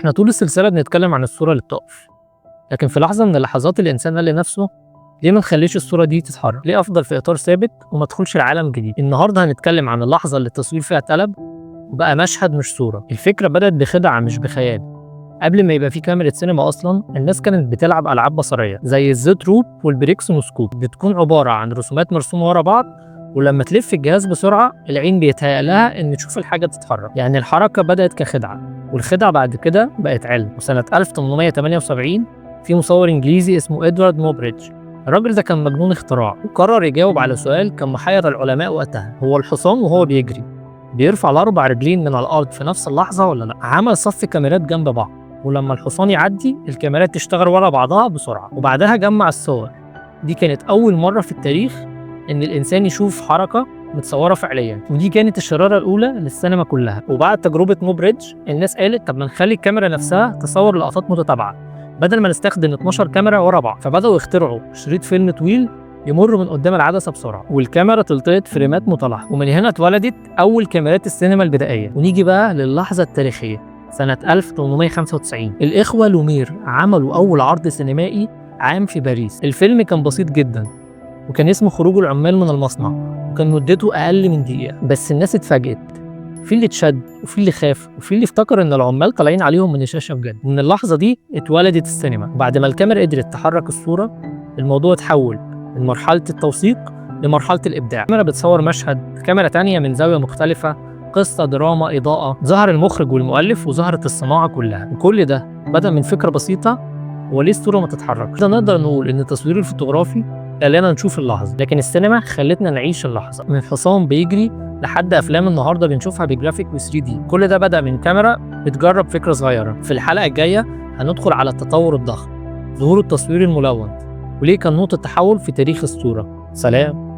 احنا طول السلسلة بنتكلم عن الصورة اللي بتقف، لكن في لحظة من اللحظات الإنسان قال لنفسه: ليه ما نخليش الصورة دي تتحرك؟ ليه أفضل في إطار ثابت وما ادخلش العالم جديد؟ النهاردة هنتكلم عن اللحظة اللي التصوير فيها اتقلب وبقى مشهد مش صورة. الفكرة بدأت بخدعة مش بخيال. قبل ما يبقى في كاميرا سينما أصلا، الناس كانت بتلعب ألعاب بصرية زي ال zoetrope وال praxinoscope، بتكون عبارة عن رسومات مرسومة ورا بعض، ولما تلف الجهاز بسرعة العين بيتهيأ لها إن تشوف الحاجة تتحرك. يعني الحركة بدأت كخدعة، والخدعة بعد كده بقت علم. وسنة 1878 في مصور إنجليزي اسمه إدوارد موبريدج. الراجل ده كان مجنون اختراع، وقرر يجاوب على سؤال كان محير العلماء وقتها: هو الحصان وهو بيجري بيرفع الأربع رجلين من على الأرض في نفس اللحظة ولا لأ؟ عمل صف كاميرات جنب بعض، ولما الحصان يعدي الكاميرات تشتغل ورا بعضها بسرعة، وبعدها جمع الصور. دي كانت أول مرة في التاريخ إن الإنسان يشوف حركة متصورة فعليا، ودي كانت الشرارة الأولى للسينما كلها. وبعد تجربة موبريدج الناس قالت: طب ما نخلي الكاميرا نفسها تصور لقطات متتابعة بدل ما نستخدم 12 كاميرا ورا بعض. فبدأوا يخترعوا شريط فيلم طويل يمر من قدام العدسة بسرعة، والكاميرا تلتقط فريمات متلاحقة، ومن هنا اتولدت أول كاميرات السينما البدائية. ونيجي بقى للحظة التاريخية، سنة 1895 الإخوة لومير عملوا أول عرض سينمائي عام في باريس. الفيلم كان بسيط جدا، وكان اسمه خروج العمال من المصنع، وكان مدته أقل من دقيقة، بس الناس اتفاجئت. في اللي اتشد، وفي اللي خاف، وفي اللي افتكر ان العمال طالعين عليهم من الشاشة بجد. ومن اللحظة دي اتولدت السينما. وبعد ما الكاميرا قدرت تحرك الصورة، الموضوع اتحول من مرحلة التوثيق لمرحلة الإبداع. كاميرا بتصور مشهد، كاميرا تانية من زاوية مختلفة، قصة، دراما، إضاءة. ظهر المخرج والمؤلف وظهرت الصناعة كلها، وكل ده بدأ من فكرة بسيطة: وليه الصورة ما تتحركش؟ كده نقدر نقول إن التصوير الفوتوغرافي خلانا نشوف اللحظة، لكن السينما خلتنا نعيش اللحظة. من حصان بيجري لحد أفلام النهاردة بنشوفها بجرافيك و 3D، كل ده بدأ من كاميرا بتجرب فكرة صغيرة. في الحلقة الجاية هندخل على التطور الضخم، ظهور التصوير الملون، وليه كان نقطة تحول في تاريخ الصورة. سلام.